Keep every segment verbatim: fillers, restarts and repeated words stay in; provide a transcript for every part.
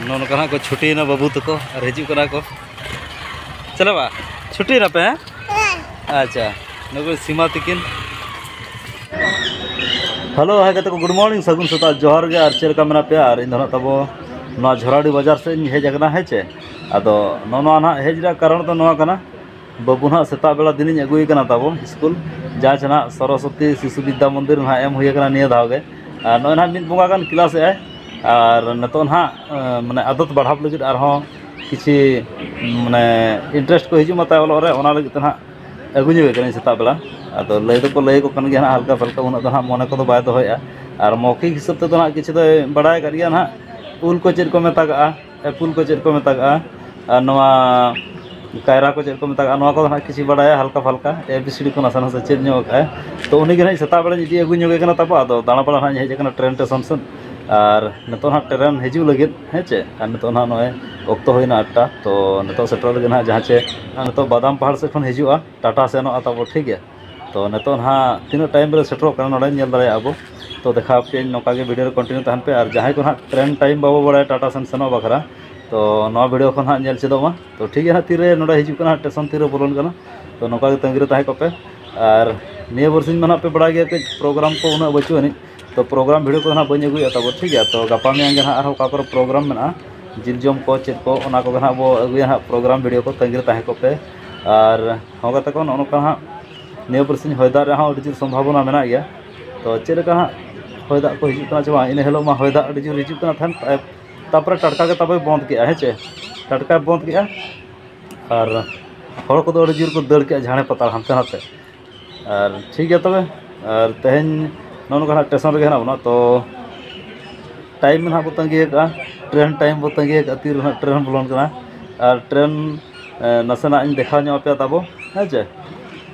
ᱱᱚᱜᱼᱚ ᱱᱚᱝᱠᱟ ᱱᱟᱜ ᱠᱚ ᱪᱷᱩᱴᱤᱭᱮᱱᱟ ᱵᱟᱹᱵᱩ ᱛᱟᱠᱚ ᱟᱨ ᱦᱤᱡᱩᱜ ᱠᱟᱱᱟ ᱠᱚ᱾ ᱪᱮᱫ ᱞᱮ ᱵᱟ? ᱪᱷᱩᱴᱤᱭᱮᱱᱟ ᱯᱮ, ᱦᱮᱸ? ᱟᱪᱪᱷᱟ, ᱱᱩᱠᱩ ᱥᱤᱢᱟ ᱛᱤᱠᱤᱱ᱾ ᱦᱮᱞᱳ, ᱦᱟᱭ ᱜᱟᱛᱮ ᱠᱚ, good morning, ᱥᱟᱹᱜᱩᱱ ᱥᱮᱛᱟᱜ, ᱡᱚᱦᱟᱨ ᱜᱮ᱾ ᱟᱨ ᱪᱮᱫ ᱞᱮᱠᱟ ᱢᱮᱱᱟᱜ ᱯᱮᱭᱟ? ᱟᱨ ᱤᱧ ᱫᱚ ᱱᱟᱜ ᱛᱟᱵᱚ ᱱᱚᱣᱟ ᱡᱷᱚᱨᱟᱰᱤ ᱵᱟᱡᱟᱨ ᱥᱮᱫ ᱤᱧ ᱦᱮᱡ ᱟᱠᱟᱱᱟ, ᱦᱮᱸ ᱪᱮ᱾ ᱟᱫᱚ ᱱᱚᱜᱼᱚ ᱱᱚᱣᱟ ᱱᱟᱜ ᱦᱮᱡ ᱨᱮᱭᱟᱜ ᱠᱟᱨᱚᱱ ᱫᱚ ᱱᱚᱣᱟ ᱠᱟᱱᱟ, ᱵᱟᱹᱵᱩ ᱱᱟᱦᱟᱜ ᱥᱮᱛᱟᱜ ᱵᱮᱲᱟ ᱫᱤᱱᱤᱧ ᱟᱹᱜᱩᱭᱮ ᱠᱟᱱᱟ ᱛᱟᱵᱚ ᱥᱠᱩᱞ, ᱡᱟᱦᱟᱸ ᱪᱮ ᱱᱟᱦᱟᱜ ᱥᱚᱨᱚᱥᱚᱛᱤ ᱥᱤᱥᱩ ᱵᱤᱫᱽᱫᱟ ᱢᱚᱱᱫᱤᱨ ᱱᱟᱦᱟᱜ ᱮᱢ ᱦᱩᱭ ᱟᱠᱟᱱᱟ ᱱᱤᱭᱟᱹ ᱫᱷᱟᱣ ᱜᱮ᱾ ᱟᱨ ᱱᱚᱜᱼᱚᱭ ᱱᱟᱦᱟᱜ ᱢᱤᱫ ᱵᱚᱸᱜᱟ ᱜᱟᱱ ᱠᱞᱟᱥ ᱮᱜᱼᱟᱭ, ᱟᱨ ᱱᱤᱛᱚᱜ ᱱᱟᱦᱟᱜ, ᱮᱸ, ᱢᱟᱱᱮ ᱟᱫᱚᱛ ᱵᱟᱲᱦᱟᱣ ᱞᱟᱹᱜᱤᱫ ᱟᱨᱦᱚᱸ ᱠᱤᱪᱷᱤ, ᱢᱟᱱᱮ interest ᱠᱚ ᱦᱤᱡᱩᱜ ᱢᱟ ᱛᱟᱭ ᱚᱞᱚᱜ ᱨᱮ, ᱚᱱᱟ ᱞᱟᱹᱜᱤᱫ ᱛᱮ ᱱᱟᱦᱟᱜ ᱟᱹᱜᱩ ᱧᱚᱜ ᱮ ᱠᱟᱹᱱᱟᱹᱧ ᱥᱮᱛᱟᱜ ᱵᱮᱲᱟ᱾ ᱟᱫᱚ ᱞᱟᱹᱭ ᱫᱚᱠᱚ ᱞᱟᱹᱭ ᱟᱠᱚ ᱠᱟᱱ ᱜᱮᱭᱟ ᱱᱟᱦᱟᱜ ᱦᱟᱞᱠᱟ ᱯᱷᱟᱞᱠᱟ, ᱩᱱᱟᱹᱜ ᱫᱚ ᱱᱟᱦᱟᱜ ᱢᱚᱱᱮ ᱠᱚᱫᱚ ᱵᱟᱭ ᱫᱚᱦᱚᱭᱮᱜᱼᱟ᱾ ᱟᱨ ᱢᱚᱣᱠᱷᱤᱠ ᱦᱤᱥᱟᱹᱵ ᱛᱮᱫᱚ ᱱᱟᱦᱟᱜ ᱠᱤᱪᱷᱩ ᱫᱚᱭ ᱵᱟᱲᱟᱭ ᱟᱠᱟᱫ ᱜᱮᱭᱟ ᱱᱟᱦᱟᱜ, ᱩᱞ ᱠᱚ ᱪᱮᱫ ᱠᱚ ᱢᱮᱛᱟᱜᱟᱜᱼᱟ, apple ᱠᱚ ᱪᱮᱫ ᱠᱚ ᱢᱮᱛᱟᱜᱟᱜᱼᱟ, ᱟᱨ ᱱᱚᱣᱟ ᱠᱟᱭᱨᱟ ᱠᱚ ᱪᱮᱫ ᱠᱚ ᱢᱮᱛᱟᱜᱼᱟ, ᱱᱚᱣᱟ ᱠᱚᱫᱚ ᱱᱟᱦᱟᱜ ᱠᱤᱪᱷᱩ ᱵᱟᱲᱟᱭᱟ ᱦᱟᱞᱠᱟ ᱯᱷᱟᱞᱠᱟ, A B C D ᱠᱚ ᱱᱟᱥᱮ ᱱᱟᱥᱮ ᱪᱮᱫ ᱧᱚᱜ ᱟᱠᱟᱫᱼᱟᱭ᱾ ᱛᱚ ᱩᱱᱤ ᱜᱮ ᱱᱟᱦᱟᱜ ᱥᱮᱛᱟᱜ ᱵᱮᱲᱟᱧ ᱤᱫᱤ ᱟᱹᱜᱩ ᱧᱚᱜᱮ ᱠᱟᱱᱟ ᱛᱟᱵᱚ᱾ ᱟᱫᱚ ᱫᱟᱬᱟ ᱵᱟᱲᱟ ᱱᱟᱦᱟᱜ ᱤᱧ ᱦᱮᱡ ᱟᱠᱟᱱᱟ ᱴᱨᱮᱱ ᱥᱴᱮᱥᱚᱱ ᱥᱮᱫ, ᱟᱨ ᱱᱤᱛᱚᱜ ᱱᱟᱦᱟᱜ ᱴᱨᱮᱱ ᱦᱤᱡᱩᱜ ᱞᱟᱹᱜᱤᱫ, ᱦᱮᱸ ᱪᱮ, ᱟᱨ ᱱᱤᱛᱚᱜ ᱱᱟᱦᱟᱜ ᱱᱚᱜᱼᱚᱭ ᱚᱠᱛᱚ ᱦᱩᱭᱱᱟ ᱟᱴᱴᱟ᱾ ᱛᱚ ᱱᱤᱛᱚᱜ ᱥᱮᱴᱮᱨ ᱞᱟᱹᱜᱤᱫ ᱱᱟᱦᱟᱜ ᱡᱟᱦᱟᱸ ᱪᱮ ᱱᱤᱛᱚᱜ ᱵᱟᱫᱟᱢ ᱯᱟᱦᱟᱲ ᱥᱮᱫ ᱠᱷᱚᱱ ᱦᱤᱡᱩᱜᱼᱟ, ᱴᱟᱴᱟ ᱥᱮᱱᱚᱜᱼᱟ ᱛᱟᱵᱚ, ᱴᱷᱤᱠ ᱜᱮᱭᱟ᱾ ᱛᱚ ᱱᱤᱛᱚᱜ ᱱᱟᱦᱟᱜ ᱛᱤᱱᱟᱹᱜ time ᱨᱮ ᱥᱮᱴᱮᱨᱚᱜ ᱠᱟᱱᱟ ᱱᱚᱰᱮ ᱧᱮᱞ ᱫᱟᱲᱮᱭᱟᱜᱼᱟ ᱵᱚ᱾ ᱛᱚ ᱫᱮᱠᱷᱟᱣ ᱟᱯᱮᱭᱟᱹᱧ, ᱱᱚᱝᱠᱟ ᱜᱮ video ᱨᱮ continue ᱛᱟᱦᱮᱱ ᱯᱮ᱾ ᱟᱨ ᱡᱟᱦᱟᱸᱭ ᱠᱚ ᱱᱟᱦᱟᱜ ᱴᱨᱮᱱ time ᱵᱟᱵᱚ ᱵᱟᱲᱟᱭᱟ ᱴᱟᱴᱟ ᱥᱮᱱ ᱥᱮᱱᱚᱜ ᱵᱟᱠᱷᱨᱟ, ᱛᱚ ᱱᱚᱣᱟ video ᱠᱷᱚᱱ ᱦᱟᱸᱜ ᱧᱮᱞ ᱪᱮᱫᱚᱜ ᱢᱟ᱾ ᱛᱚ ᱴᱷᱤᱠ ᱜᱮᱭᱟ ᱦᱟᱸᱜ, ᱛᱤᱨᱮ ᱱᱚᱰᱮ ᱦᱤᱡᱩᱜ ᱠᱟᱱᱟ ᱦᱟᱸᱜ, ᱥᱴᱮᱥᱚᱱ ᱛᱤᱨᱮ ᱵᱚᱞᱚᱱ ᱠᱟᱱᱟ, ᱛᱚ ᱱᱚᱝᱠᱟ ᱜᱮ ᱛᱟᱺᱜᱤ ᱨᱮ ᱛᱟᱦᱮᱸ ᱠᱚᱜ ᱯᱮ᱾ ᱟᱨ ᱱᱤᱭᱟᱹ ᱵᱟᱨᱥᱤᱧ ᱢᱟ ᱱᱟᱦᱟᱜ ᱯᱮ ᱵᱟᱲᱟᱭ ᱜᱮᱭᱟ, ᱠᱟᱹᱡ program ᱠᱚ ᱩᱱᱟᱹᱜ ᱵᱟᱹᱪᱩᱜ ᱟᱹᱱᱤᱡ, ᱛᱚ program video ᱠᱚᱫᱚ ᱱᱟᱦᱟᱜ ᱵᱟᱹᱧ ᱟᱹᱜᱩᱭᱮᱫᱼᱟ ᱛᱟᱵᱚ, ᱴᱷᱤᱠ ᱜᱮᱭᱟ᱾ ᱛᱚ ᱜᱟᱯᱟ ᱢᱮᱭᱟᱝ ᱜᱮ ᱱᱟᱦᱟᱜ ᱟᱨᱦᱚᱸ ᱚᱠᱟ ᱠᱚᱨᱮ program ᱢᱮᱱᱟᱜᱼᱟ, ᱡᱤᱞ ᱡᱚᱢ ᱠᱚ ᱪᱮᱫ ᱠᱚ, ᱚᱱᱟ ᱠᱚᱜᱮ ᱱᱟᱦᱟᱜ ᱵᱚ ᱟᱹᱜᱩᱭᱟ ᱱᱟᱦᱟᱜ, program video ᱠᱚ ᱛᱟᱺᱜᱤ ᱨᱮ ᱛᱟᱦᱮᱸ ᱠᱚᱜ ᱯᱮ᱾ ᱟᱨ ᱦᱚᱸ ᱜᱟᱛᱮ ᱠᱚ, ᱱᱚᱜᱼᱚ ᱱᱚᱝᱠᱟ ᱱᱟᱦᱟᱜ ᱱᱤᱭᱟᱹ ᱵᱟᱨᱥᱤᱧ ᱦᱚᱭ ᱫᱟᱜ ᱨᱮᱭᱟᱜ ᱦᱚᱸ ᱟᱹᱰᱤ ᱡᱳᱨ ᱥᱚᱢᱵᱷᱟᱵᱚᱱᱟ ᱢᱮᱱᱟᱜ ᱜᱮᱭᱟ᱾ ᱛᱚ ᱪᱮᱫ ᱞᱮᱠᱟ ᱦᱟᱸᱜ ᱦᱚᱭ ᱫᱟᱜ ᱠᱚ ᱦᱤᱡᱩᱜ ᱠᱟᱱᱟ ᱪᱮ ᱵᱟᱝ, ᱤᱱᱟᱹ ᱦᱤᱞᱳᱜ ᱢᱟ ᱦᱚᱭ ᱫᱟᱜ ᱟᱹᱰᱤ ᱡᱳᱨ ᱦᱤᱡᱩᱜ ᱠᱟᱱᱟ ᱛᱟᱦᱮᱱ, ᱛᱟᱨᱯᱚᱨᱮ ᱴᱟᱴᱠᱟ ᱜᱮ ᱛᱟᱵᱚᱭ ᱵᱚᱱᱫ ᱠᱮᱜᱼᱟ, ᱦᱮᱸ ᱪᱮ, ᱴᱟᱴᱠᱟᱭ ᱵᱚᱱᱫ ᱠᱮᱜᱼᱟ᱾ ᱟᱨ ᱦᱚᱲ ᱠᱚᱫᱚ ᱟᱹᱰᱤ ᱡᱳᱨ ᱠᱚ ᱫᱟᱹᱲ ᱠᱮᱜᱼᱟ ᱡᱷᱟᱲᱮ ᱯᱟᱛᱟᱲ ᱦᱟᱱᱛᱮ ᱱᱟᱛᱮ᱾ ᱟᱨ ᱴᱷᱤᱠ ᱜᱮᱭᱟ ᱛᱚᱵᱮ, ᱟᱨ ᱛᱮᱦᱮᱧ ᱱᱚᱜᱼᱚ ᱱᱚᱝᱠᱟ ᱦᱟᱸᱜ ᱥᱴᱮᱥᱚᱱ ᱨᱮᱜᱮ ᱦᱮᱱᱟᱜ ᱵᱚᱱᱟ᱾ ᱛᱚ time ᱱᱟᱦᱟᱜ ᱵᱚ ᱛᱟᱺᱜᱤ ᱟᱠᱟᱫᱼᱟ, ᱴᱨᱮᱱ time ᱵᱚ ᱛᱟᱺᱜᱤ ᱟᱠᱟᱫᱼᱟ, ᱛᱤᱨᱮ ᱱᱟᱦᱟᱜ ᱴᱨᱮᱱ ᱵᱚᱞᱚᱱ ᱠᱟᱱᱟ᱾ ᱟᱨ ᱴᱨᱮᱱ, ᱮ, ᱱᱟᱥᱮᱱᱟᱜ ᱤᱧ ᱫᱮᱠᱷᱟᱣ ᱧᱚᱜ ᱟᱯᱮᱭᱟ ᱛᱟᱵᱚ, ᱦᱮᱸ ᱪᱮ᱾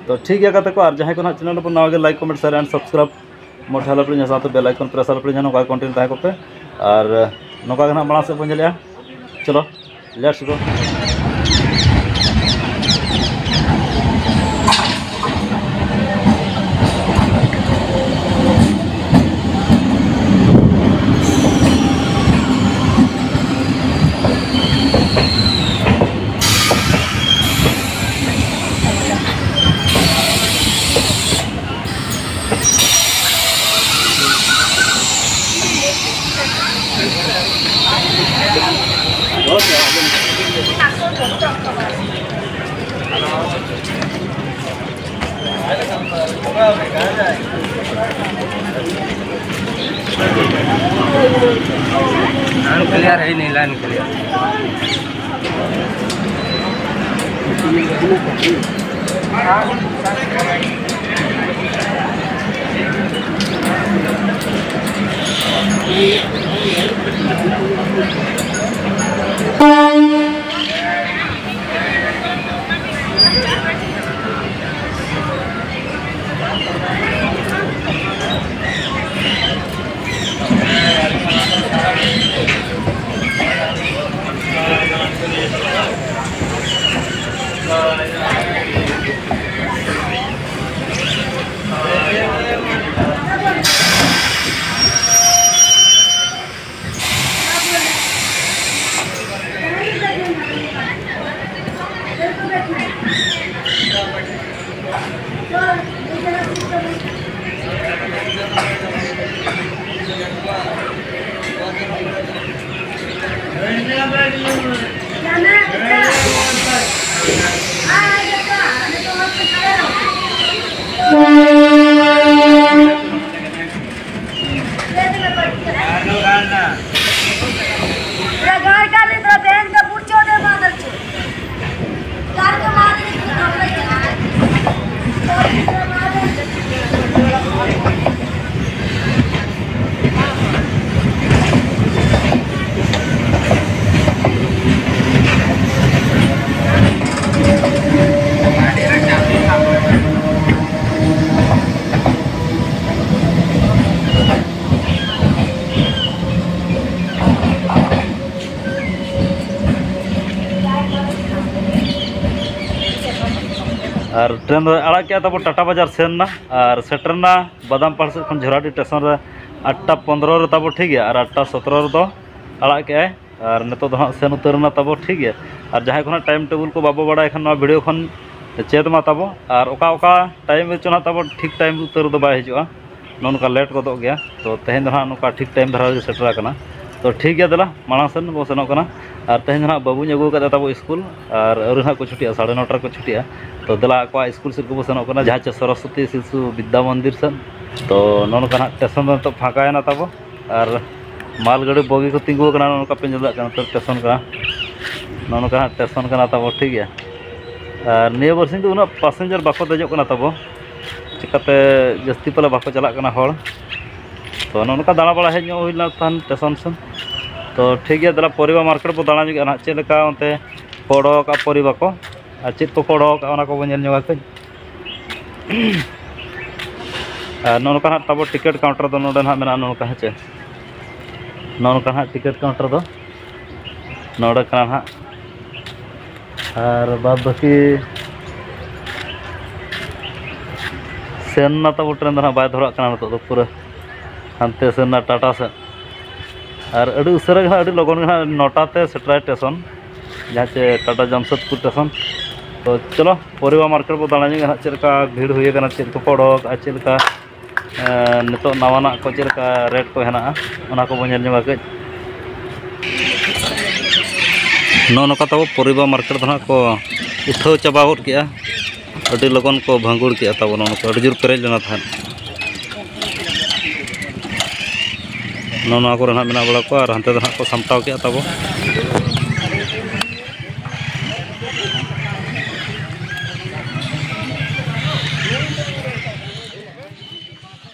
ᱛᱚ ᱴᱷᱤᱠ ᱜᱮᱭᱟ ᱜᱟᱛᱮ ᱠᱚ, ᱟᱨ ᱡᱟᱦᱟᱸᱭ ᱠᱚ ᱱᱟᱦᱟᱜ channel ᱨᱮᱵᱚᱱ ᱱᱟᱣᱟ ᱜᱮ, like, comment, share and subscribe ᱢᱚᱴᱷᱮ ᱟᱞᱚᱯᱮ ᱦᱤᱲᱤᱧᱟ, ᱥᱟᱶᱛᱮ bell icon press ᱟᱞᱚᱯᱮ ᱦᱤᱲᱤᱧᱟ, ᱱᱚᱝᱠᱟ ᱜᱮ continue ᱛᱟᱦᱮᱸ ᱠᱚᱜ ᱯᱮ᱾ ᱟᱨ ᱱᱚᱝᱠᱟ ᱜᱮ ᱱᱟᱦᱟᱜ ᱢᱟᱲᱟᱝ ᱥᱮᱫ ᱵᱚᱱ ᱧᱮᱞᱮᱜᱼᱟ᱾ ᱪᱚᱞᱚ, let's go᱾ लाइन क्लियर है ही नहीं, लाइन क्लियर। ᱟᱨ ᱴᱨᱮᱱ ᱫᱚ ᱟᱲᱟᱜ ᱠᱮᱜᱼᱟ ᱛᱟᱵᱚ ᱴᱟᱴᱟ ᱵᱟᱡᱟᱨ ᱥᱮᱱ ᱱᱟ, ᱟᱨ ᱥᱮᱴᱮᱨ ᱱᱟ ᱵᱟᱫᱟᱢᱯᱟᱲ ᱥᱮᱫ ᱠᱷᱚᱱ ᱡᱷᱚᱨᱟᱰᱤ ᱥᱴᱮᱥᱚᱱ ᱨᱮ ᱟᱴᱴᱟ ᱯᱚᱱᱫᱽᱨᱚ ᱨᱮ ᱛᱟᱵᱚ, ᱴᱷᱤᱠ ᱜᱮᱭᱟ᱾ ᱟᱨ ᱟᱴᱴᱟ ᱥᱚᱛᱨᱚ ᱨᱮᱫᱚ ᱟᱲᱟᱜ ᱠᱮᱜᱼᱟᱭ᱾ ᱟᱨ ᱱᱤᱛᱚᱜ ᱫᱚ ᱦᱟᱸᱜ ᱥᱮᱱ ᱩᱛᱟᱹᱨ ᱮᱱᱟ ᱛᱟᱵᱚ, ᱴᱷᱤᱠ ᱜᱮᱭᱟ᱾ ᱟᱨ ᱡᱟᱦᱟᱸᱭ ᱠᱚ ᱦᱟᱸᱜ ᱴᱟᱭᱤᱢ ᱴᱮᱵᱤᱞ ᱠᱚ ᱵᱟᱵᱚ ᱵᱟᱲᱟᱭ ᱠᱷᱟᱱ, ᱱᱚᱣᱟ ᱵᱷᱤᱰᱤᱭᱳ ᱠᱷᱚᱱ ᱪᱮᱫ ᱢᱟ ᱛᱟᱵᱚ, ᱟᱨ ᱚᱠᱟ ᱚᱠᱟ ᱴᱟᱭᱤᱢ ᱨᱮᱪᱚ ᱦᱟᱸᱜ ᱛᱟᱵᱚ ᱴᱷᱤᱠ ᱴᱟᱭᱤᱢ ᱩᱛᱟᱹᱨ ᱫᱚ ᱵᱟᱭ ᱦᱤᱡᱩᱜᱼᱟ, ᱱᱚᱜᱼᱚ ᱱᱚᱝᱠᱟ ᱞᱮᱴ ᱜᱚᱫᱚᱜ ᱜᱮᱭᱟ᱾ ᱛᱚ ᱛᱮᱦᱮᱧ ᱫᱚ ᱦᱟᱸᱜ ᱱᱚᱝᱠᱟ ᱴᱷᱤᱠ ᱴᱟᱭᱤᱢ ᱫᱷᱟᱨᱟ ᱜᱮ ᱥᱮᱴᱮᱨ ᱟᱠᱟᱱᱟ᱾ ᱛᱚ ᱴᱷᱤᱠ ᱜᱮᱭᱟ, ᱫᱮᱞᱟ ᱢᱟᱲᱟᱝ ᱥᱮᱱ ᱵᱚ ᱥᱮᱱᱚᱜ ᱠᱟᱱᱟ᱾ ᱟᱨ ᱛᱮᱦᱮᱧ ᱫᱚ ᱦᱟᱸᱜ ᱵᱟᱹᱵᱩᱧ ᱟᱹᱜᱩ ᱟᱠᱟᱫᱮ ᱛᱟᱵᱚ ᱥᱠᱩᱞ, ᱟᱨ ᱟᱹᱣᱨᱤ ᱦᱟᱸᱜ ᱠᱚ ᱪᱷᱩᱴᱤᱜᱼᱟ, ᱥᱟᱲᱮ ᱱᱚᱴᱟ ᱨᱮᱠᱚ ᱪᱷᱩᱴᱤᱜᱼᱟ᱾ ᱛᱚ ᱫᱮᱞᱟ ᱟᱠᱚᱣᱟᱜ ᱥᱠᱩᱞ ᱥᱮᱫ ᱜᱮᱵᱚ ᱥᱮᱱᱚᱜ ᱠᱟᱱᱟ, ᱡᱟᱦᱟᱸ ᱪᱮ ᱥᱚᱨᱚᱥᱚᱛᱤ ᱥᱤᱥᱩ ᱵᱤᱫᱽᱫᱟ ᱢᱚᱱᱫᱤᱨ ᱥᱮᱫ᱾ ᱛᱚ ᱱᱚᱜᱼᱚ ᱱᱚᱝᱠᱟ ᱦᱟᱸᱜ ᱥᱴᱮᱥᱚᱱ ᱫᱚ ᱱᱤᱛᱚᱜ ᱯᱷᱟᱸᱠᱟᱭᱮᱱᱟ ᱛᱟᱵᱚ, ᱟᱨ ᱢᱟᱞ ᱜᱟᱹᱰᱤ ᱵᱚᱜᱤ ᱠᱚ ᱛᱤᱸᱜᱩ ᱟᱠᱟᱱᱟ, ᱱᱚᱜᱼᱚ ᱱᱚᱝᱠᱟ ᱯᱮ ᱧᱮᱞ ᱫᱟᱲᱮᱭᱟᱜ ᱠᱟᱱᱟ, ᱱᱚᱛᱮ ᱥᱴᱮᱥᱚᱱ ᱠᱟᱱᱟ, ᱱᱚᱜᱼᱚ ᱱᱚᱝᱠᱟ ᱦᱟᱸᱜ ᱥᱴᱮᱥᱚᱱ ᱠᱟᱱᱟ ᱛᱟᱵᱚ, ᱴᱷᱤᱠ ᱜᱮᱭᱟ᱾ ᱟᱨ ᱱᱤᱭᱟᱹ ᱵᱟᱨᱥᱤᱧ ᱫᱚ ᱩᱱᱟᱹᱜ ᱯᱟᱥᱮᱧᱡᱟᱨ ᱵᱟᱠᱚ ᱫᱮᱡᱚᱜ ᱠᱟᱱᱟ ᱛᱟᱵᱚ, ᱪᱤᱠᱟᱹᱛᱮ ᱡᱟᱹᱥᱛᱤ ᱯᱟᱞᱮ ᱵᱟᱠᱚ ᱪᱟᱞᱟᱜ ᱠᱟᱱᱟ ᱦᱚᱲ᱾ ᱛᱚ ᱱᱚᱜᱼᱚ ᱱᱚᱝᱠᱟ ᱫᱟᱬᱟ ᱵᱟᱲᱟ ᱦᱮᱡ ᱧᱚᱜ ᱦᱩᱭ ᱞᱮᱱᱟ ᱛᱟᱦᱮᱱ ᱥᱴᱮᱥᱚᱱ ᱥᱮᱱ᱾ ᱛᱚ ᱴᱷᱤᱠ ᱜᱮᱭᱟ, ᱫᱮᱞᱟ ᱯᱚᱨᱤᱵᱟ ᱢᱟᱨᱠᱮᱴ ᱵᱚ ᱫᱟᱬᱟ ᱧᱚᱜᱼᱟ ᱱᱟᱦᱟᱜ, ᱪᱮᱫ ᱞᱮᱠᱟ ᱚᱱᱛᱮ ᱠᱚ ᱚᱰᱚᱠ ᱟᱠᱟᱫ ᱯᱚᱨᱤᱵᱟ ᱠᱚ ᱟᱨ ᱪᱮᱫ ᱠᱚᱠᱚ ᱚᱰᱚᱠ ᱟᱠᱟᱫ, ᱚᱱᱟ ᱠᱚᱵᱚ ᱧᱮᱞ ᱧᱚᱜᱟ ᱠᱟᱹᱡ᱾ ᱟᱨ ᱱᱚᱜᱼᱚ ᱱᱚᱝᱠᱟ ᱦᱟᱸᱜ ᱛᱟᱵᱚ ᱴᱤᱠᱤᱴ ᱠᱟᱣᱩᱱᱴᱟᱨ ᱫᱚ ᱱᱚᱰᱮ ᱱᱟᱦᱟᱜ ᱢᱮᱱᱟᱜᱼᱟ, ᱱᱚᱜᱼᱚ ᱱᱚᱝᱠᱟ, ᱦᱮᱸ ᱪᱮ, ᱱᱚᱜᱼᱚ ᱱᱚᱝᱠᱟ ᱦᱟᱸᱜ ᱴᱤᱠᱤᱴ ᱠᱟᱣᱩᱱᱴᱟᱨ ᱫᱚ ᱱᱚᱰᱮ ᱠᱟᱱᱟ ᱱᱟᱦᱟᱜ᱾ ᱟᱨ ᱵᱟᱫᱽ ᱵᱟᱹᱠᱤ ᱥᱮᱱ ᱱᱟ ᱛᱟᱵᱚ ᱴᱨᱮᱱ ᱫᱚ ᱱᱟᱦᱟᱜ ᱵᱟᱭ ᱫᱷᱚᱨᱟᱜ ᱠᱟᱱᱟ ᱱᱤᱛᱚᱜ ᱫᱚ, ᱯᱩᱨᱟᱹ ᱦᱟᱱᱛᱮ ᱥᱮᱱ ᱱᱟ ᱴᱟᱴᱟ ᱥᱮᱫ᱾ ᱟᱨ ᱟᱹᱰᱤ ᱩᱥᱟᱹᱨᱟ ᱜᱮ ᱱᱟᱦᱟᱜ, ᱟᱹᱰᱤ ᱞᱚᱜᱚᱱ ᱜᱮ ᱱᱟᱦᱟᱜ ᱱᱚᱴᱟ ᱛᱮ ᱥᱮᱴᱮᱨᱟᱭ ᱥᱴᱮᱥᱚᱱ, ᱡᱟᱦᱟᱸ ᱪᱮ ᱴᱟᱴᱟ ᱡᱟᱢᱥᱮᱫᱽᱯᱩᱨ ᱥᱴᱮᱥᱚᱱ᱾ ᱛᱚ ᱪᱚᱞᱚ, ᱯᱚᱨᱤᱵᱟ ᱢᱟᱨᱠᱮᱴ ᱵᱚ ᱫᱟᱬᱟ ᱧᱚᱜᱟ ᱱᱟᱦᱟᱜ, ᱪᱮᱫ ᱞᱮᱠᱟ ᱵᱷᱤᱲ ᱦᱩᱭ ᱟᱠᱟᱱᱟ, ᱪᱮᱫ ᱠᱚᱠᱚ ᱚᱰᱚᱠ ᱟᱠᱟᱫᱼᱟ, ᱪᱮᱫ ᱞᱮᱠᱟ ᱮᱸ, ᱱᱤᱛᱚᱜ ᱱᱟᱣᱟᱱᱟᱜ ᱠᱚ ᱪᱮᱫ ᱞᱮᱠᱟ ᱨᱮᱴ ᱠᱚ ᱦᱮᱱᱟᱜᱼᱟ, ᱚᱱᱟ ᱠᱚᱵᱚᱱ ᱧᱮᱞ ᱧᱚᱜᱟ ᱠᱟᱹᱡ᱾ ᱱᱚᱜᱼᱚ ᱱᱚᱝᱠᱟ ᱛᱟᱵᱚ ᱯᱚᱨᱤᱵᱟ ᱢᱟᱨᱠᱮᱴ ᱫᱚ ᱱᱟᱦᱟᱜ ᱠᱚ ᱩᱴᱷᱟᱹᱣ ᱪᱟᱵᱟ ᱜᱚᱫ ᱠᱮᱜᱼᱟ᱾ ᱟᱹᱰᱤ ᱞᱚᱜᱚᱱ ᱠᱚ ᱵᱷᱟᱺᱜᱩᱲ ᱠᱮᱜᱼᱟ ᱛᱟᱵᱚ, ᱱᱚᱜᱼᱚ ᱱᱚᱝᱠᱟ ᱟᱹᱰᱤ ᱡᱳᱨ ᱯᱮᱨᱮᱡ ᱞᱮᱱᱟ ᱛᱟᱦᱮᱸᱫ᱾ ᱱᱚᱜᱼᱚ ᱱᱚᱣᱟ ᱠᱚᱨᱮ ᱱᱟᱦᱟᱜ ᱢᱮᱱᱟᱜ ᱵᱟᱲᱟ ᱠᱚᱣᱟ ᱟᱨ ᱦᱟᱱᱛᱮ ᱫᱚ ᱱᱟᱦᱟᱜ ᱠᱚ ᱥᱟᱢᱴᱟᱣ ᱠᱮᱜᱼᱟ ᱛᱟᱵᱚ᱾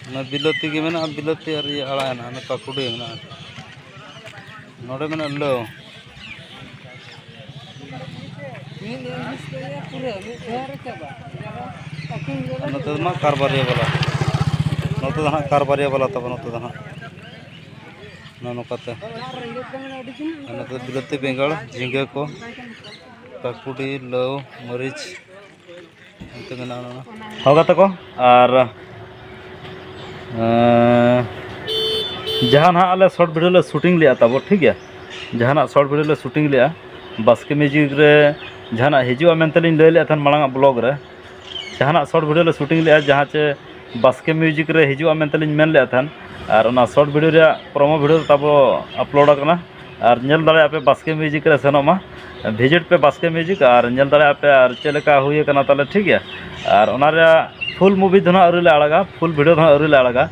ᱚᱱᱟ ᱵᱤᱞᱟᱹᱛᱤ ᱜᱮ ᱢᱮᱱᱟᱜᱼᱟ, ᱵᱤᱞᱟᱹᱛᱤ ᱟᱨ ᱤᱭᱟᱹ ᱟᱲᱟᱜ ᱦᱮᱱᱟᱜᱼᱟ, ᱚᱱᱟ ᱠᱟᱠᱩᱰᱤ ᱢᱮᱱᱟᱜᱼᱟ᱾ ᱱᱚᱰᱮ ᱢᱮᱱᱟᱜᱼᱟ ᱞᱟᱹᱣ᱾ ᱟᱨ ᱱᱚᱛᱮ ᱫᱚ ᱱᱟᱜ ᱠᱟᱨᱵᱟᱨᱤᱭᱟᱹ ᱵᱟᱞᱟ, ᱱᱚᱛᱮ ᱫᱚ ᱱᱟᱜ ᱠᱟᱨᱵᱟᱨᱤᱭᱟᱹ ᱵᱟᱞᱟ ᱛᱟᱵᱚ, ᱱᱚᱛᱮ ᱫᱚ ᱱᱟᱜ ᱱᱚᱜᱼᱚ ᱱᱚᱝᱠᱟᱛᱮ᱾ ᱟᱨ ᱱᱚᱛᱮ ᱫᱚ ᱵᱤᱞᱟᱹᱛᱤ ᱵᱮᱸᱜᱟᱲ, ᱡᱷᱤᱸᱜᱟᱹ ᱠᱚ, ᱠᱟᱠᱩᱰᱤ, ᱞᱟᱹᱣ, ᱢᱟᱹᱨᱤᱪ, ᱚᱱᱛᱮ ᱢᱮᱱᱟᱜᱼᱟ ᱚᱱᱟ᱾ ᱦᱚᱸ ᱜᱟᱛᱮ ᱠᱚ, ᱟᱨ, ᱮᱸ, ᱡᱟᱦᱟᱸ ᱱᱟᱦᱟᱜ ᱟᱞᱮ ᱥᱚᱨᱴ ᱵᱷᱤᱰᱤᱭᱳ ᱞᱮ ᱥᱩᱴᱤᱝ ᱞᱮᱜᱼᱟ ᱛᱟᱵᱚ, ᱴᱷᱤᱠ ᱜᱮᱭᱟ, ᱡᱟᱦᱟᱱᱟᱜ ᱥᱚᱨᱴ ᱵᱷᱤᱰᱤᱭᱳ ᱞᱮ ᱥᱩᱴᱤᱝ ᱞᱮᱜᱼᱟ, ᱵᱟᱥᱠᱮ ᱢᱤᱣᱡᱤᱠ ᱨᱮ ᱡᱟᱦᱟᱱᱟᱜ ᱦᱤᱡᱩᱜᱼᱟ ᱢᱮᱱᱛᱮ ᱞᱤᱧ ᱞᱟᱹᱭ ᱞᱮᱫᱼᱟ ᱛᱟᱦᱮᱱ ᱢᱟᱲᱟᱝ ᱟᱜ ᱵᱞᱚᱜ ᱨᱮ, ᱡᱟᱦᱟᱱᱟᱜ ᱥᱚᱨᱴ ᱵᱷᱤᱰᱤᱭᱳ ᱞᱮ ᱥᱩᱴᱤᱝ ᱞᱮᱜᱼᱟ, ᱡᱟᱦᱟᱸ ᱪᱮ ᱵᱟᱥᱠᱮ ᱢᱤᱣᱡᱤᱠ ᱨᱮ ᱦᱤᱡᱩᱜᱼᱟ ᱢᱮᱱᱛᱮ ᱞᱤᱧ ᱢᱮᱱ ᱞᱮᱫᱼᱟ ᱛᱟᱦᱮᱱ, ᱟᱨ ᱚᱱᱟ ᱥᱚᱨᱴ ᱵᱷᱤᱰᱤᱭᱳ ᱨᱮᱭᱟᱜ ᱯᱨᱳᱢᱳ ᱵᱷᱤᱰᱤᱭᱳ ᱛᱟᱵᱚ ᱟᱯᱞᱳᱰ ᱟᱠᱟᱱᱟ᱾ ᱟᱨ ᱧᱮᱞ ᱫᱟᱲᱮᱭᱟᱜᱼᱟ ᱯᱮ ᱵᱟᱥᱠᱮ ᱢᱤᱣᱡᱤᱠ ᱨᱮ ᱥᱮᱱᱚᱜ ᱢᱟ, ᱵᱷᱤᱡᱤᱴ ᱯᱮ ᱵᱟᱥᱠᱮ ᱢᱤᱣᱡᱤᱠ ᱟᱨ ᱧᱮᱞ ᱫᱟᱲᱮᱭᱟᱜᱼᱟ ᱯᱮ ᱟᱨ ᱪᱮᱫ ᱞᱮᱠᱟ ᱦᱩᱭ ᱟᱠᱟᱱᱟ ᱛᱟᱦᱞᱮ, ᱴᱷᱤᱠ ᱜᱮᱭᱟ᱾ ᱟᱨ ᱚᱱᱟ ᱨᱮᱭᱟᱜ ᱯᱷᱩᱞ ᱢᱩᱵᱷᱤ ᱫᱚ ᱱᱟᱦᱟᱜ ᱟᱹᱣᱨᱤ ᱞᱮ ᱟᱲᱟᱜᱟ, ᱯᱷᱩᱞ ᱵᱷᱤᱰᱤᱭᱳ ᱫᱚ ᱱᱟᱦᱟᱜ ᱟᱹᱣᱨᱤ ᱞᱮ ᱟᱲᱟᱜᱟ᱾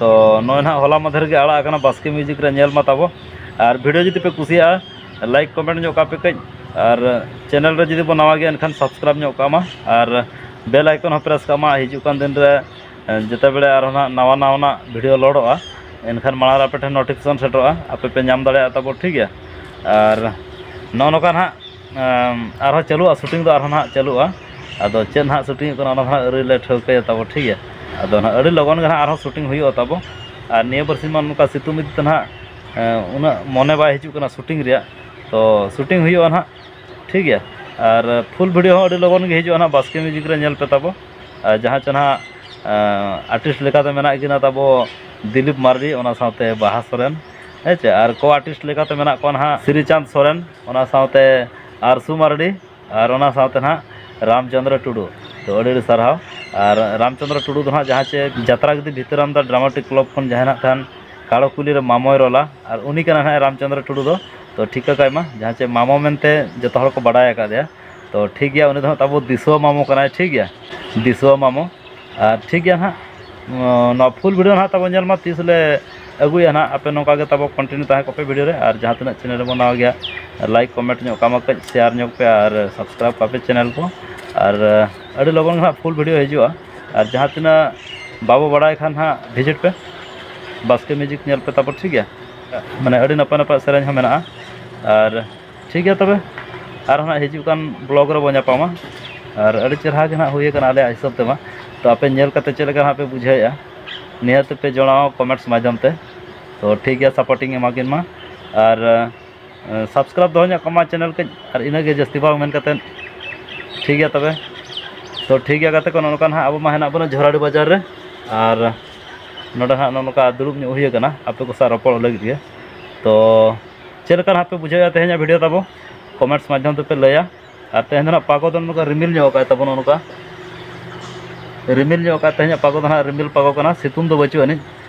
ᱛᱚ ᱱᱚᱜᱼᱚᱭ ᱱᱟᱦᱟᱜ ᱦᱚᱞᱟ ᱢᱟᱫᱷᱮᱨ ᱜᱮ ᱟᱲᱟᱜ ᱟᱠᱟᱱᱟ ᱵᱟᱥᱠᱮ ᱢᱤᱭᱩᱡᱤᱠ ᱨᱮ, ᱧᱮᱞ ᱢᱟ ᱛᱟᱵᱚ᱾ ᱟᱨ ᱵᱷᱤᱰᱤᱭᱳ ᱡᱩᱫᱤ ᱯᱮ ᱠᱩᱥᱤᱭᱟᱜᱼᱟ, ᱞᱟᱭᱤᱠ ᱠᱚᱢᱮᱱᱴ ᱧᱚᱜ ᱠᱟᱜ ᱯᱮ ᱠᱟᱹᱡ, ᱟᱨ ᱪᱮᱱᱮᱞ ᱨᱮ ᱡᱩᱫᱤ ᱵᱚ ᱱᱟᱣᱟ ᱜᱮᱭᱟ ᱮᱱᱠᱷᱟᱱ ᱥᱟᱵᱥᱠᱨᱟᱭᱤᱵᱽ ᱧᱚᱜ ᱠᱟᱜ ᱢᱟ, ᱟᱨ ᱵᱮᱞ ᱟᱭᱠᱚᱱ ᱦᱚᱸ ᱯᱨᱮᱥ ᱠᱟᱜ ᱢᱟ᱾ ᱦᱤᱡᱩᱜ ᱠᱟᱱ ᱫᱤᱱ ᱨᱮ ᱡᱮᱛᱮ ᱵᱮᱲᱮ ᱟᱨᱦᱚᱸ ᱱᱟᱦᱟᱜ ᱱᱟᱣᱟ ᱱᱟᱣᱟᱱᱟᱜ ᱵᱷᱤᱰᱤᱭᱳ ᱞᱳᱰᱚᱜᱼᱟ, ᱮᱱᱠᱷᱟᱱ ᱢᱟᱲᱟᱝ ᱨᱮ ᱟᱯᱮ ᱴᱷᱮᱱ ᱱᱳᱴᱤᱯᱷᱤᱠᱮᱥᱚᱱ ᱥᱮᱴᱮᱨᱚᱜᱼᱟ, ᱟᱯᱮ ᱯᱮ ᱧᱟᱢ ᱫᱟᱲᱮᱭᱟᱜᱼᱟ ᱛᱟᱵᱚ, ᱴᱷᱤᱠ ᱜᱮᱭᱟ᱾ ᱟᱨ ᱱᱚᱜᱼᱚ ᱱᱚᱝᱠᱟ ᱱᱟᱦᱟᱜ ᱟᱨᱦᱚᱸ ᱪᱟᱹᱞᱩᱜᱼᱟ, ᱥᱩᱴᱤᱝ ᱫᱚ ᱟᱨᱦᱚᱸ ᱱᱟᱦᱟᱜ ᱪᱟᱹᱞᱩᱜᱼᱟ᱾ ᱟᱫᱚ ᱪᱮᱫ ᱱᱟᱦᱟᱜ ᱥᱩᱴᱤᱝᱚᱜ ᱠᱟᱱᱟ, ᱚᱱᱟ ᱫᱚ ᱱᱟᱦᱟᱜ ᱟᱹᱣᱨᱤ ᱞᱮ ᱴᱷᱟᱹᱣᱠᱟᱹᱭᱟ ᱛᱟᱵᱚ, ᱴᱷᱤᱠ ᱜᱮᱭᱟ᱾ ᱟᱫᱚ ᱱᱟᱦᱟᱜ ᱟᱹᱰᱤ ᱞᱚᱜᱚᱱ ᱜᱮ ᱱᱟᱦᱟᱜ ᱟᱨᱦᱚᱸ ᱥᱩᱴᱤᱝ ᱦᱩᱭᱩᱜᱼᱟ ᱛᱟᱵᱚ᱾ ᱟᱨ ᱱᱤᱭᱟᱹ ᱵᱟᱨᱥᱤᱧ ᱢᱟ ᱱᱚᱝᱠᱟ ᱥᱤᱛᱩᱝ ᱤᱫᱤ ᱛᱮ ᱱᱟᱦᱟᱜ ᱩᱱᱟᱹᱜ ᱢᱚᱱᱮ ᱵᱟᱭ ᱦᱤᱡᱩᱜ ᱠᱟᱱᱟ ᱥᱩᱴᱤᱝ ᱨᱮᱭᱟᱜ᱾ ᱛᱚ ᱥᱩᱴᱤᱝ ᱦᱩᱭᱩᱜᱼᱟ ᱱᱟᱦᱟᱜ, ᱴᱷᱤᱠ ᱜᱮᱭᱟ᱾ ᱟᱨ ᱯᱷᱩᱞ ᱵᱷᱤᱰᱤᱭᱳ ᱦᱚᱸ ᱟᱹᱰᱤ ᱞᱚᱜᱚᱱ ᱜᱮ ᱦᱤᱡᱩᱜᱼᱟ ᱱᱟᱦᱟᱜ, ᱵᱟᱥᱠᱮ ᱢᱤᱭᱩᱡᱤᱠ ᱨᱮ ᱧᱮᱞ ᱯᱮ ᱛᱟᱵᱚ᱾ ᱟᱨ ᱡᱟᱦᱟᱸ ᱪᱮ ᱱᱟᱦᱟᱜ ᱟᱨᱴᱤᱥᱴ ᱞᱮᱠᱟᱛᱮ ᱢᱮᱱᱟᱜ ᱠᱤᱱᱟ ᱛᱟᱵᱚ ᱫᱤᱞᱤᱯ ᱢᱟᱨᱰᱤ, ᱚᱱᱟ ᱥᱟᱶᱛᱮ ᱵᱟᱦᱟ ᱥᱚᱨᱮᱱ, ᱦᱮᱸ ᱪᱮ᱾ ᱟᱨ ᱠᱳ ᱟᱨᱴᱤᱥᱴ ᱞᱮᱠᱟᱛᱮ ᱢᱮᱱᱟᱜ ᱠᱚᱣᱟ ᱱᱟᱦᱟᱜ ᱥᱨᱤᱪᱟᱸᱫᱽ ᱥᱚᱨᱮᱱ, ᱚᱱᱟ ᱥᱟᱶᱛᱮ ᱟᱨᱥᱩ ᱢᱟᱨᱰᱤ, ᱟᱨ ᱚᱱᱟ ᱥᱟᱶᱛᱮ ᱱᱟᱦᱟᱜ ᱨᱟᱢᱪᱚᱸᱫᱽᱨᱚ ᱴᱩᱰᱩ᱾ ᱛᱚ ᱟᱹᱰᱤ ᱟᱹᱰᱤ ᱥᱟᱨᱦᱟᱣ᱾ ᱟᱨ ᱨᱟᱢᱪᱚᱸᱫᱽᱨᱚ ᱴᱩᱰᱩ ᱫᱚ ᱱᱟᱦᱟᱜ ᱡᱟᱦᱟᱸ ᱪᱮ ᱡᱟᱛᱨᱟ ᱜᱤᱫᱤ ᱵᱷᱤᱛᱟᱹᱨᱟᱢᱫᱟ ᱰᱨᱟᱢᱟᱴᱤᱠ ᱠᱞᱟᱵᱽ ᱠᱷᱚᱱ ᱡᱟᱦᱟᱸ ᱱᱟᱜ ᱛᱟᱦᱮᱱ ᱠᱟᱲᱚ ᱠᱩᱞᱤ ᱨᱮ ᱢᱟᱢᱚᱭ ᱨᱚᱞᱟ, ᱟᱨ ᱩᱱᱤ ᱠᱟᱱᱟ ᱱᱟᱦᱟᱜ ᱨᱟᱢᱪᱚᱸᱫᱽᱨᱚ ᱴᱩᱰᱩ ᱫᱚ᱾ ᱛᱚ ᱴᱷᱤᱠᱟᱹ ᱠᱟᱭ ᱢᱟ, ᱡᱟᱦᱟᱸ ᱪᱮ ᱢᱟᱢᱚ ᱢᱮᱱᱛᱮ ᱡᱚᱛᱚ ᱦᱚᱲ ᱠᱚ ᱵᱟᱰᱟᱭ ᱟᱠᱟᱫᱮᱭᱟ᱾ ᱛᱚ ᱴᱷᱤᱠ ᱜᱮᱭᱟ, ᱩᱱᱤ ᱫᱚ ᱦᱟᱸᱜ ᱛᱟᱵᱚ ᱫᱤᱥᱩᱣᱟᱹ ᱢᱟᱢᱚ ᱠᱟᱱᱟᱭ, ᱴᱷᱤᱠ ᱜᱮᱭᱟ, ᱫᱤᱥᱩᱣᱟᱹ ᱢᱟᱢᱚ᱾ ᱟᱨ ᱴᱷᱤᱠ ᱜᱮᱭᱟ ᱱᱟᱦᱟᱜ, ᱱᱚᱣᱟ ᱯᱷᱩᱞ ᱵᱷᱤᱰᱤᱭᱳ ᱱᱟᱦᱟᱜ ᱛᱟᱵᱚ ᱧᱮᱞ ᱢᱟ ᱛᱤᱥ ᱞᱮ ᱟᱹᱜᱩᱭᱟ ᱱᱟᱦᱟᱜ᱾ ᱟᱯᱮ ᱱᱚᱝᱠᱟ ᱜᱮ ᱛᱟᱵᱚ ᱠᱚᱱᱴᱤᱱᱤᱭᱩ ᱛᱟᱦᱮᱸ ᱠᱚᱜ ᱯᱮ ᱵᱷᱤᱰᱤᱭᱳ ᱨᱮ, ᱟᱨ ᱡᱟᱦᱟᱸ ᱛᱤᱱᱟᱹᱜ ᱪᱮᱱᱮᱞ ᱨᱮᱵᱚᱱ ᱱᱟᱣᱟ ᱜᱮᱭᱟ, ᱞᱟᱭᱤᱠ ᱠᱚᱢᱮᱱᱴ ᱧᱚᱜ ᱠᱟᱜ ᱢᱟ ᱠᱟᱹᱡ, ᱥᱮᱭᱟᱨ ᱧᱚᱜ ᱯᱮ ᱟᱨ ᱥᱟᱵᱥᱠᱨᱟᱭᱤᱵᱽ ᱠᱟᱜ ᱯᱮ ᱪᱮᱱᱮᱞ ᱠᱚ᱾ ᱟᱨ ᱟᱹᱰᱤ ᱞᱚᱜᱚᱱ ᱜᱮ ᱱᱟᱦᱟᱜ ᱯᱷᱩᱞ ᱵᱷᱤᱰᱤᱭᱳ ᱦᱤᱡᱩᱜᱼᱟ᱾ ᱟᱨ ᱡᱟᱦᱟᱸ ᱛᱤᱱᱟᱹᱜ ᱵᱟᱵᱚ ᱵᱟᱲᱟᱭ ᱠᱷᱟᱱ ᱦᱟᱸᱜ ᱵᱷᱤᱡᱤᱴ ᱯᱮ, ᱵᱟᱥᱠᱮ ᱢᱤᱭᱩᱡᱤᱠ ᱧᱮᱞ ᱯᱮ ᱛᱟᱵᱚ, ᱴᱷᱤᱠ ᱜᱮᱭᱟ᱾ ᱢᱟᱱᱮ ᱟᱹᱰᱤ ᱱᱟᱯᱟᱭ ᱱᱟᱯᱟᱭ ᱥᱮᱨᱮᱧ ᱦᱚᱸ ᱢᱮᱱᱟᱜᱼᱟ᱾ ᱟᱨ ᱴᱷᱤᱠ ᱜᱮᱭᱟ ᱛᱚᱵᱮ, ᱟᱨᱦᱚᱸ ᱱᱟᱦᱟᱜ ᱦᱤᱡᱩᱜ ᱠᱟᱱ ᱵᱞᱚᱜ ᱨᱮᱵᱚ ᱧᱟᱯᱟᱢᱟ᱾ ᱟᱨ ᱟᱹᱰᱤ ᱪᱮᱦᱨᱟ ᱜᱮ ᱱᱟᱦᱟᱜ ᱦᱩᱭ ᱟᱠᱟᱱᱟ ᱟᱞᱮᱭᱟᱜ ᱦᱤᱥᱟᱹᱵ ᱛᱮᱢᱟ᱾ ᱛᱚ ᱟᱯᱮ ᱧᱮᱞ ᱠᱟᱛᱮ ᱪᱮᱫ ᱞᱮᱠᱟ ᱱᱟᱦᱟᱜ ᱯᱮ ᱵᱩᱡᱷᱟᱹᱣᱮᱫᱼᱟ, ᱱᱤᱦᱟᱹᱛ ᱯᱮ ᱡᱚᱲᱟᱣᱟ ᱠᱚᱢᱮᱱᱴᱥ ᱢᱟᱫᱽᱫᱷᱚᱢ ᱛᱮ᱾ ᱛᱚ ᱴᱷᱤᱠ ᱜᱮᱭᱟ, ᱥᱟᱯᱳᱨᱴᱤᱝ ᱮᱢᱟ ᱠᱤᱱ ᱢᱟ᱾ ᱟᱨ ᱥᱟᱵᱥᱠᱨᱟᱭᱤᱵᱽ ᱫᱚᱦᱚ ᱧᱚᱜ ᱠᱟᱜ ᱢᱟ ᱪᱮᱱᱮᱞ ᱠᱟᱹᱡ, ᱟᱨ ᱤᱱᱟᱹᱜᱮ ᱡᱟᱹᱥᱛᱤ ᱵᱟᱝ ᱢᱮᱱ ᱠᱟᱛᱮᱫ᱾ ᱴᱷᱤᱠ ᱜᱮᱭᱟ ᱛᱚᱵᱮ, ᱛᱚ ᱴᱷᱤᱠ ᱜᱮᱭᱟ ᱜᱟᱛᱮ ᱠᱚ, ᱱᱚᱜᱼᱚ ᱱᱚᱝᱠᱟ ᱱᱟᱦᱟᱜ ᱟᱵᱚ ᱢᱟ ᱦᱮᱱᱟᱜ ᱵᱚᱱᱟ ᱡᱷᱚᱨᱟᱰᱤ ᱵᱟᱡᱟᱨ ᱨᱮ, ᱟᱨ ᱱᱚᱰᱮ ᱦᱟᱸᱜ ᱱᱚᱜᱼᱚ ᱱᱚᱝᱠᱟ ᱫᱩᱲᱩᱵ ᱧᱚᱜ ᱦᱩᱭ ᱟᱠᱟᱱᱟ ᱟᱯᱮ ᱠᱚ ᱥᱟᱶ ᱨᱚᱯᱚᱲ ᱞᱟᱹᱜᱤᱫ ᱜᱮ᱾ ᱛᱚ ᱪᱮᱫ ᱞᱮᱠᱟ ᱱᱟᱦᱟᱜ ᱯᱮ ᱵᱩᱡᱷᱟᱹᱣᱮᱫᱼᱟ ᱛᱮᱦᱮᱧᱟᱜ ᱵᱷᱤᱰᱤᱭᱳ ᱛᱟᱵᱚ, ᱠᱚᱢᱮᱱᱴᱥ ᱢᱟᱫᱽᱫᱷᱚᱢ ᱛᱮᱯᱮ ᱞᱟᱹᱭᱟ᱾ ᱟᱨ ᱛᱮᱦᱮᱧ ᱫᱚ ᱱᱟᱦᱟᱜ ᱯᱟᱜᱚ ᱫᱚ ᱱᱚᱝᱠᱟ ᱨᱤᱢᱤᱞ ᱧᱚᱜ ᱟᱠᱟᱫ ᱛᱟᱵᱚᱱᱟ, ᱱᱚᱝᱠᱟ ᱨᱤᱢᱤᱞ ᱧᱚᱜ ᱟᱠᱟᱫ, ᱛᱮᱦᱮᱧᱟᱜ ᱯᱟᱜᱚ ᱫᱚ ᱱᱟᱦᱟᱜ ᱨᱤᱢᱤᱞ ᱯᱟᱜᱚ ᱠᱟᱱᱟ, ᱥᱤᱛᱩᱝ ᱫᱚ ᱵᱟᱹᱪᱩᱜ ᱟᱹᱱᱤᱡ᱾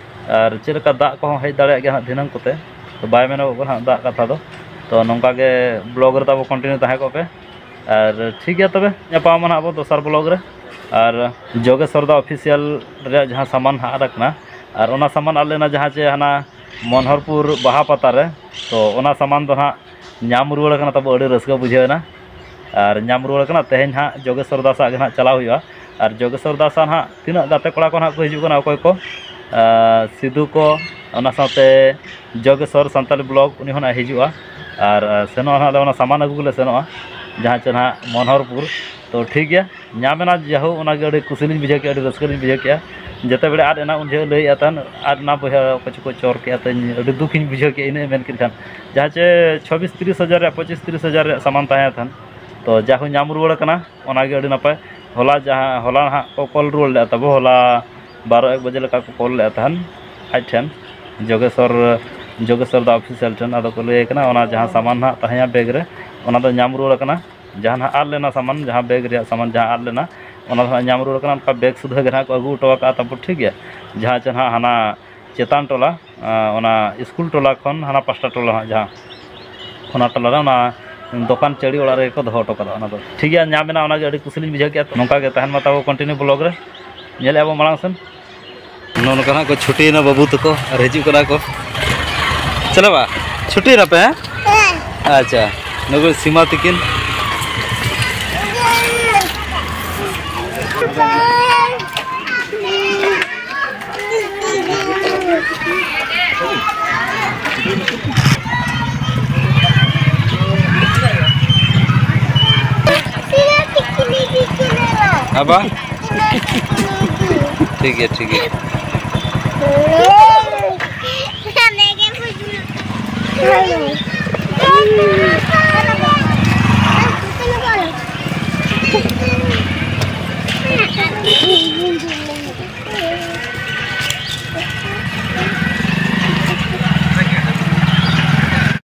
ᱟᱨ ᱪᱮᱫ ᱞᱮᱠᱟ ᱫᱟᱜ ᱠᱚᱦᱚᱸ ᱦᱮᱡ ᱫᱟᱲᱮᱭᱟᱜ ᱜᱮᱭᱟ ᱦᱟᱸᱜ ᱫᱷᱤᱱᱟᱹᱝ ᱠᱚᱛᱮ, ᱛᱚ ᱵᱟᱭ ᱢᱮᱱᱚᱜᱚᱜ ᱠᱟᱱᱟ ᱦᱟᱸᱜ ᱫᱟᱜ ᱠᱟᱛᱷᱟ ᱫᱚ᱾ ᱛᱚ ᱱᱚᱝᱠᱟ ᱜᱮ ᱵᱞᱚᱜ ᱨᱮ ᱛᱟᱵᱚ ᱠᱚᱱᱴᱤᱱᱤᱭᱩ ᱛᱟᱦᱮᱸ ᱠᱚᱜ ᱯᱮ᱾ ᱟᱨ ᱴᱷᱤᱠ ᱜᱮᱭᱟ ᱛᱚᱵᱮ, ᱧᱟᱯᱟᱢ ᱟᱵᱚᱱ ᱦᱟᱸᱜ ᱟᱵᱚ ᱫᱚᱥᱟᱨ ᱵᱞᱚᱜ ᱨᱮ᱾ ᱟᱨ ᱡᱳᱜᱮᱥ ᱦᱟᱸᱥᱫᱟ ᱚᱯᱷᱤᱥᱤᱭᱟᱞ ᱨᱮᱭᱟᱜ ᱡᱟᱦᱟᱸ ᱥᱟᱢᱟᱱ ᱦᱟᱸᱜ ᱟᱨᱟᱜ ᱠᱟᱱᱟ, ᱟᱨ ᱚᱱᱟ ᱥᱟᱢᱟᱱ ᱟᱫ ᱞᱮᱱᱟ ᱡᱟᱦᱟᱸ ᱪᱮ ᱦᱟᱱᱟ ᱢᱚᱱᱦᱚᱨᱯᱩᱨ ᱵᱟᱦᱟ ᱯᱟᱛᱟ ᱨᱮ, ᱛᱚ ᱚᱱᱟ ᱥᱟᱢᱟᱱ ᱫᱚ ᱦᱟᱸᱜ ᱧᱟᱢ ᱨᱩᱣᱟᱹᱲ ᱠᱟᱱᱟ ᱛᱟᱵᱚ, ᱟᱹᱰᱤ ᱨᱟᱹᱥᱠᱟᱹ ᱵᱩᱡᱷᱟᱹᱣ ᱮᱱᱟ᱾ ᱟᱨ ᱧᱟᱢ ᱨᱩᱣᱟᱹᱲ ᱠᱟᱱᱟ᱾ ᱛᱮᱦᱮᱧ ᱦᱟᱸᱜ ᱡᱳᱜᱮᱥᱣᱚᱨ ᱫᱟᱥ ᱟᱜ ᱜᱮ ᱦᱟᱸᱜ ᱪᱟᱞᱟᱣ ᱦᱩᱭᱩᱜᱼᱟ᱾ ᱟᱨ ᱡᱳᱜᱮᱥᱣᱚᱨ ᱫᱟᱥ ᱟᱜ ᱦᱟᱸᱜ ᱛᱤᱱᱟᱹᱜ ᱜᱟᱛᱮ ᱠᱚᱲᱟ ᱠᱚ ᱦᱟᱸᱜ ᱠᱚ ᱦᱤᱡᱩᱜ ᱠᱟᱱᱟ, ᱚᱠᱚᱭ ᱠᱚ, ᱟᱨ ᱥᱤᱫᱩ ᱠᱚ, ᱚᱱᱟ ᱥᱟᱶᱛᱮ ᱡᱳᱜᱮᱥᱣᱚᱨ ᱥᱟᱱᱛᱟᱞᱤ ᱵᱞᱚᱜ, ᱩᱱᱤ ᱦᱚᱸ ᱱᱟᱜ ᱦᱤᱡᱩᱜᱼᱟ᱾ ᱟᱨ ᱥᱮᱱᱚᱜᱼᱟ ᱦᱟᱸᱜ ᱞᱮ, ᱚᱱᱟ ᱥᱟᱢᱟᱱ ᱟᱹᱜᱩ ᱜᱮᱞᱮ ᱥᱮᱱᱚᱜᱼᱟ, ᱡᱟᱦᱟᱸ ᱪᱮ ᱱᱟᱜ ᱢᱚᱱᱦᱚᱨᱯᱩᱨ᱾ ᱛᱚ ᱴᱷᱤᱠ ᱜᱮᱭᱟ, ᱧᱟᱢ ᱮᱱᱟ, ᱡᱟᱭᱦᱳᱠ ᱚᱱᱟᱜᱮ ᱟᱹᱰᱤ ᱠᱩᱥᱤ ᱞᱤᱧ ᱵᱩᱡᱷᱟᱹᱣ ᱠᱮᱜᱼᱟ, ᱟᱹᱰᱤ ᱨᱟᱹᱥᱠᱟᱹ ᱞᱤᱧ ᱵᱩᱡᱷᱟᱹᱣ ᱠᱮᱜᱼᱟ᱾ ᱡᱮᱛᱮ ᱵᱮᱲᱟ ᱟᱫ ᱮᱱᱟ ᱩᱱ ᱡᱚᱦᱚᱜ ᱞᱟᱹᱭᱮᱫᱼᱟ ᱛᱟᱦᱮᱱ, ᱟᱫ ᱮᱱᱟ ᱵᱚᱭᱦᱟ, ᱚᱠᱚᱭ ᱪᱚᱠᱚ ᱪᱚᱨ ᱠᱮᱜᱼᱟ, ᱛᱚ ᱤᱧ ᱟᱹᱰᱤ ᱫᱩᱠ ᱤᱧ ᱵᱩᱡᱷᱟᱹᱣ ᱠᱮᱜᱼᱟ ᱤᱱᱟᱹᱜ ᱢᱮᱱ ᱠᱮᱫ ᱠᱷᱟᱱ᱾ ᱡᱟᱦᱟᱸ ᱪᱮ ᱪᱷᱚᱵᱵᱤᱥ ᱛᱤᱨᱤᱥ ᱦᱟᱡᱟᱨ ᱨᱮᱭᱟᱜ, ᱯᱚᱸᱪᱤᱥ ᱛᱤᱨᱤᱥ ᱦᱟᱡᱟᱨ ᱨᱮᱭᱟᱜ ᱥᱟᱢᱟᱱ ᱛᱟᱦᱮᱸ ᱛᱟᱦᱮᱱ, ᱛᱚ ᱡᱟᱭᱦᱳᱠ ᱧᱟᱢ ᱨᱩᱣᱟᱹᱲ ᱠᱟᱱᱟ, ᱚᱱᱟᱜᱮ ᱟᱹᱰᱤ ᱱᱟᱯᱟᱭ᱾ ᱦᱚᱞᱟ ᱡᱟᱦᱟᱸ, ᱦᱚᱞᱟ ᱦᱟᱸᱜ ᱠᱚ ᱠᱚᱞ ᱨᱩᱣᱟᱹᱲ ᱞᱮᱫᱼᱟ ᱛᱟᱵᱚ, ᱦᱚᱞᱟ ᱵᱟᱨᱚ ᱮᱠ ᱵᱟᱡᱮ ᱞᱮᱠᱟ ᱠᱚ ᱠᱚᱞ ᱞᱮᱫᱼᱟ ᱛᱟᱦᱮᱱ ᱟᱡ ᱴᱷᱮᱱ, ᱡᱳᱜᱮᱥᱚᱨ, ᱡᱳᱜᱮᱥᱚᱨ ᱫᱟ ᱚᱯᱷᱤᱥᱤᱭᱟᱞ ᱴᱷᱮᱱ᱾ ᱟᱫᱚ ᱠᱚ ᱞᱟᱹᱭ ᱠᱟᱱᱟ, ᱚᱱᱟ ᱡᱟᱦᱟᱸ ᱥᱟᱢᱟᱱ ᱦᱟᱸᱜ ᱛᱟᱦᱮᱸᱭᱟ ᱵᱮᱜᱽ ᱨᱮ, ᱚᱱᱟ ᱫᱚ ᱧᱟᱢ ᱨᱩᱣᱟᱹᱲ ᱠᱟᱱᱟ᱾ ᱡᱟᱦᱟᱸ ᱱᱟᱦᱟᱜ ᱟᱫ ᱞᱮᱱᱟ ᱥᱟᱢᱟᱱ, ᱡᱟᱦᱟᱸ ᱵᱮᱜᱽ ᱨᱮᱭᱟᱜ ᱥᱟᱢᱟᱱ ᱡᱟᱦᱟᱸ ᱟᱫ ᱞᱮᱱᱟ, ᱚᱱᱟ ᱫᱚ ᱦᱟᱸᱜ ᱧᱟᱢ ᱨᱩᱣᱟᱹᱲ ᱠᱟᱱᱟ᱾ ᱚᱱᱠᱟ ᱵᱮᱜᱽ ᱥᱩᱫᱷᱟᱹ ᱜᱮ ᱱᱟᱦᱟᱜ ᱠᱚ ᱟᱹᱜᱩ ᱦᱚᱴᱚ ᱟᱠᱟᱫᱼᱟ ᱛᱟᱵᱚ, ᱴᱷᱤᱠ ᱜᱮᱭᱟ᱾ ᱡᱟᱦᱟᱸ ᱪᱮ ᱱᱟᱦᱟᱜ ᱦᱟᱱᱟ ᱪᱮᱛᱟᱱ ᱴᱚᱞᱟ, ᱟᱸ, ᱚᱱᱟ ᱥᱠᱩᱞ ᱴᱚᱞᱟ ᱠᱷᱚᱱ ᱦᱟᱱᱟ ᱯᱟᱥᱴᱟ ᱴᱚᱞᱟ ᱦᱟᱸᱜ, ᱡᱟᱦᱟᱸ ᱚᱱᱟ ᱴᱚᱞᱟ ᱨᱮ ᱚᱱᱟ ᱫᱚᱠᱟᱱ ᱪᱟᱹᱲᱤ ᱚᱲᱟᱜ ᱨᱮᱜᱮ ᱠᱚ ᱫᱚᱦᱚ ᱦᱚᱴᱚ ᱠᱟᱫᱟ᱾ ᱚᱱᱟ ᱫᱚ ᱴᱷᱤᱠ ᱜᱮᱭᱟ, ᱧᱟᱢ ᱮᱱᱟ, ᱚᱱᱟᱜᱮ ᱟᱹᱰᱤ ᱠᱩᱥᱤ ᱞᱤᱧ ᱵᱩᱡᱷᱟᱹᱣ ᱠᱮᱫᱼᱟ᱾ ᱱᱚᱝᱠᱟ ᱜᱮ ᱛᱟᱦᱮᱱ ᱢᱟ ᱛᱟᱵᱚ ᱠᱚᱱᱴᱤᱱᱤᱭᱩ ᱵᱞᱚᱜ ᱨᱮ, ᱧᱮᱞᱮᱫᱼᱟ ᱵᱚ ᱢᱟᱲᱟᱝ ᱥᱮᱱ᱾ ᱱᱚᱜᱼᱚ ᱱᱚᱝᱠᱟ ᱦᱟᱸᱜ ᱠᱚ ᱪᱷᱩᱴᱤᱭᱮᱱᱟ ᱵᱟᱹᱵᱩ ᱛᱟᱠᱚ ᱟᱨ ᱦᱤᱡᱩᱜ ᱠᱟᱱᱟ ᱠᱚ᱾ ᱪᱟᱞᱟᱣᱟ? ᱪᱷᱩᱴᱤᱭᱮᱱᱟ ᱯᱮ, ᱦᱮᱸ? ᱟᱪᱪᱷᱟ, ᱱᱩᱠᱩ ᱥᱤᱢᱟ ᱛᱤᱠᱤᱱ᱾ ᱟᱵᱟ? ᱴᱷᱤᱠ ᱜᱮᱭᱟ, ᱴᱷᱤᱠ ᱜᱮᱭᱟ᱾